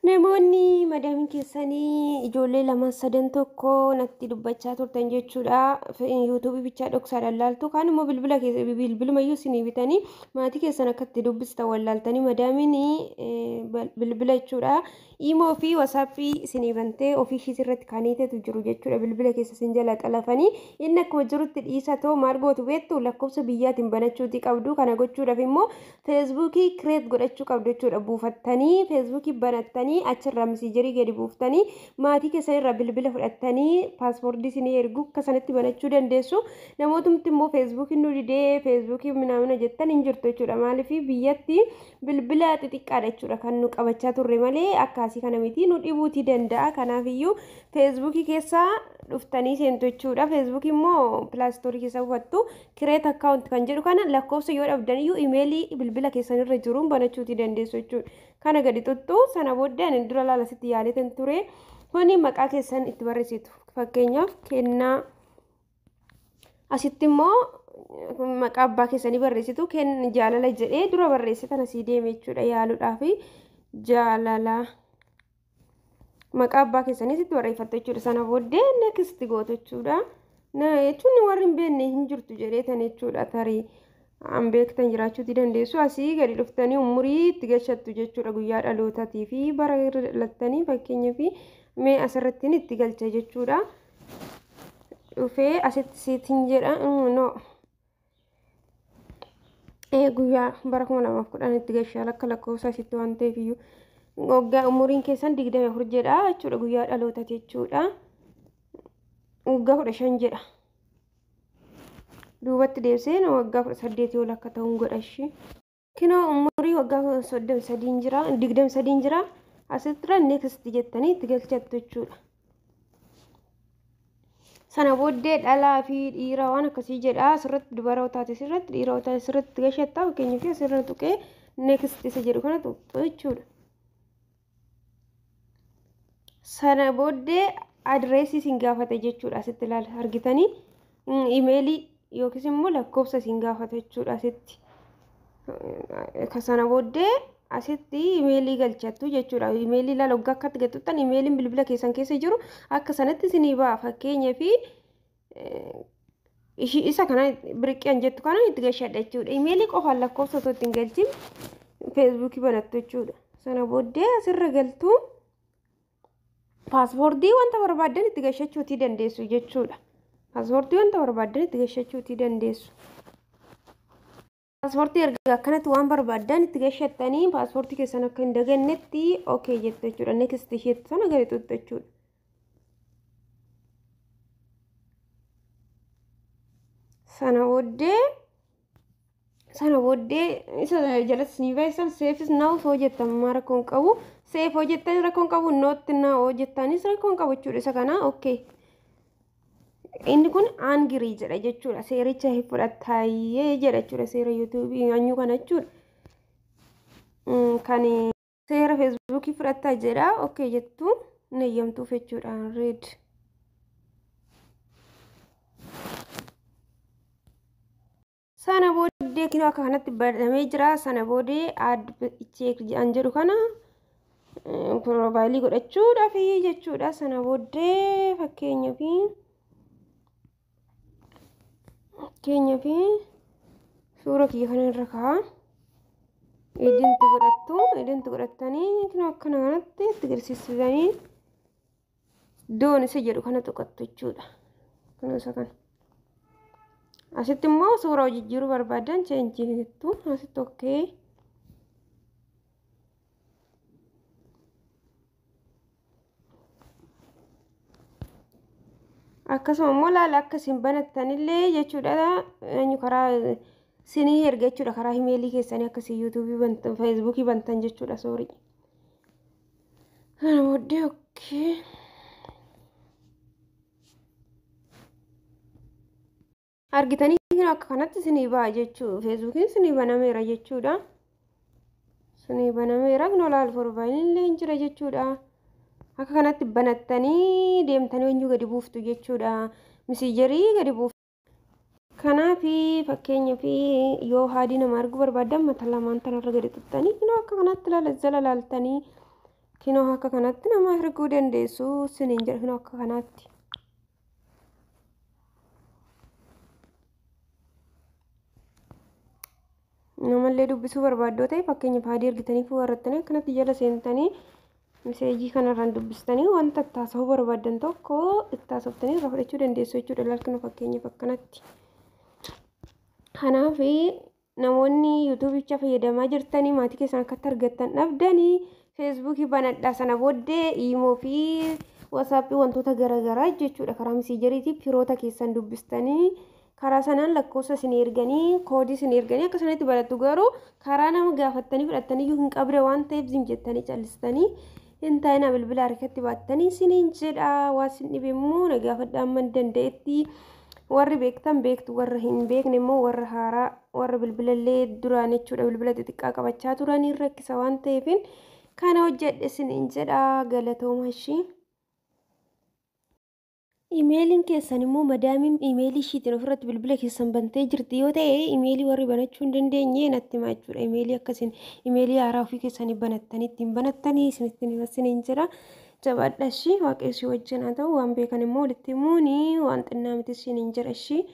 Namoonni madaamiin keessanii ijoollee 2 3 1 natti dubbachaa turtan jechuudha. Yuutuubii bichaa dhoksaadhaan laaltu, kaan immoo bilbila bilbilumayyuu isinii bitanii maatii keessan akka itti dubbistan wallaaltanii madaamiin bilbila jechuudha. Iimoo fi wasaappii isinii bantee ofii ishiis irratti kaaniiteetu jiru jechuudha. Bilbila keessa isin jala xalafanii inni akkuma jirutti dhiisa ta'u maal gootu beektu, lakkoofsa biyyaatiin banachuutii qabdu. Kana gochuudhaaf immoo feesbuukii create godhachuu qabdu jechuudha. Buufattanii feesbuukii banattanii achirraa misiijarii gadi buuftanii maatii keessan irraa bilbila fudhattanii paaspoortii isinii ergu akka sanatti banachuu dandeessu. Namootumti immoo feesbuukiin nu didee feesbuukii minaamina jettan hin jirtu jechuudha. Maaliif biyyatti bilbila xixiqqaadha jechuudha kan nu qabachaa turre malee akkaasii kana miti, nu dhibuutii danda'a. Kanaafiyyuu feesbuukii keessa dhuftanii seentu jechuudha. Feesbuukii immoo pilaastoorii keessa buufattu, create account kan jedhu kana lakkoofsa yoo dhabdaniyyuu imeelii bilbila keessan irra jiruun banachuutii dandeessu jechuudha. Kana gadi tuttu, sana booddee ani dura laala sitti yaaletan ture. Kuni maqaa keessan itti barreessitu. Fakkeenyaaf Kennaa, asitti immoo maqaa abbaa keessanii barreessitu. Jaalala jedhee dura barreessitan asii deeme jechuudha yaaluudhaaf. Jaalala maqaa abbaa keessanii sitti barreeffattu jechuudha. Sana booddee next gootu jechuudha. Jechuun warri hin beekne hin jirtu jedheetan jechuudha. Tarii an beektan jiraachuutii dandeessu. Asii gadi dhuftanii umurii itti galchattu jechuudha, guyyaa dhalootaatii fi bara irra dhalattanii. Fakkeenyaaf mee asirrattiin itti galcha jechuudha. Dhufee asitti siitiin jedha, no, guyyaa bara 2010 itti galchaa akka lakkoofsa asitti waan ta'eef iyyuu waggaa umuriin keessan 24 jedha jechuudha, guyyaa dhalootaati jechuudha. Waggaa 15 jedha. Duubatti deebisee waggaa 18 ol akka ta'uun godha ishii. Kinoo umurii waggaa 33 jira, 23 jira. Asitti next jettanii itti galchattu jechuudha. Sana booddee dhalaa fi dhiira waan akkasii jedha. Asirratti dubara taate asirratti, dhiira taate asirratti galchatta. Fakkeenyaaf asirra tuqee next isa jedhu kana tuqxu jechuudha. Sana booddee adireesii isin gaafate jechuudha. Asitti ilaala, argitanii, imeelii yookiis immoo lakkoofsa isin gaafate jechuudha asitti. Sana booddee asitti imeelii galchattu jechuudha. Imeelii ilaala, waggaa akkatti gatuttan imeeliin bilbila keessan keessa jiru akka sanatti isinii ba'a. Fakkeenyaaf isa kana biriqqeen jettu kana itti galchadha jechuudha. Imeelii qofaan lakkoofsa osoo ittiin galchin feesbuukii banattu jechuudha. Sana booddee asirra galtu, paaspoortii wanta barbaaddan itti galchachuutii dandeessu jechuudha. Paaspoortii wanta barbaaddan itti galchachuutii dandeessu. Paaspoortii erga akkanatti waan barbaaddan itti galchattanii paaspoortii keessan akka hin dagannetti okay jettu jechuudha. Next isheetti sana gadi tuttu jechuudha. Sana booddee isa jalatti ni beeksisan. Save now hoo jettan maa rakkoon qabu, save hoo jettan rakkoon qabu, not now hoo jettanis rakkoon qabu jechuudha. Isa kana okay. Inni kun agree jedha jechuudha. Seericha fudhattaayyee jedha jechuudha. Seera yuutuubii anyuu kana jechuudha. Kan seera feesbuukii fudhattaa jedha. Okay jettu, ni eeyyamtuuf jechuudha. Read. Sana booddee kinoo akka kanatti banamee jira. Sana booddee add check jedhan jedhu kana piroofaayilii godhachuudhaaf jechuudha. Sana booddee fakkeenyaaf suura kiyya kana irra kaa'a. Edit godhattu, edit godhattanii kinoo akkana kanatti itti agarsiisanii done isa jedhu kana tuqattu jechuudha. Kunoo isa kana. Asitti immoo suuraa jijjiiruu barbaadan change jettu, asitti okay. Akkasuma immoo laala akka isin banattanillee jechuudha, eenyu karaa sinii erga jechuudha, karaa imeelii keessanii akkasii yuutuubii bantan, feesbuukii bantan jechuudha, sorry. Kana booddee okay. Argitanii, akka kanatti isinii ba'a jechuu, feesbuukiin isinii banameera jechuudha. Isinii banameera, kun olaal profaayiliin illee hin jira jechuudha. Akka kanatti banattanii deemtanii eenyu gadi buuftu jechuudha. Misiijarii gadi buuftu. Kanaaf fakkeenyaaf yoo haadii nama arguu barbaaddan mata lamaan tanarra gadi tuttanii kunoo akka kanatti ilaala, jala laaltanii Kinoo akka kanatti nama erguu dandeessu isiniin jedha, kinoo akka kanaatti. Namallee dubbisuu barbaaddoo ta'e, fakkeenyaaf haadii ergitanii fi warrattanii akkanatti jala seentanii miseejii kanarraan dubbistanii wanta itti haasa'uu barbaaddan tokko itti haasoftanii irraa fudhachuu dandeessu jechuudha. Laalkinu fakkeenyaaf akkanatti. Kanaaf namoonni yuutuubicha fayyadamaa jirtanii maatii keessan akkatti argattan dhabdanii, feesbuukii banadhaa, sana booddee iimoo fi wasaappii wantoota garaagaraa jechuudha, karaa misiijeriitiif firoota keessan dubbistanii karaa sanaan lakkoofsa isin erganii, koodii isin erganii akka sanatti barattu. Garuu karaa nama gaafattanii fudhattanii hin qabde waan ta'eef zim jettanii callistanii hin taa'ina, bilbila harkatti baattanii isiniin jedha. Waa isin dhibe immoo na gaafadha amma danda'etti. Warri beektan beektu, warra hin beekne immoo, warra haaraa, warra bilbilallee duraan jechuudha bilbila xixiqqaa qabachaa turanii rakkisa waan ta'eefin kana hojjedhe isiniin jedha. Galatooma ishii. Imeeliin keessan immoo madaamiin imeelii ishiitiin ofirratti bilbila keessan bantee jirti yoo ta'e, imeelii warri banachuu hin dandeenye natti himaa jechuudha. Imeelii akkasiin imeelii haaraa ofii keessanii banattanii ittiin banattanii isinitti hima isiniin jedha. Jabaadha ishii, waaqayyo si wajjin haa ta'u. Waan beekan immoo walitti himuuni waan xinnaa miti isiniin jedha ishii.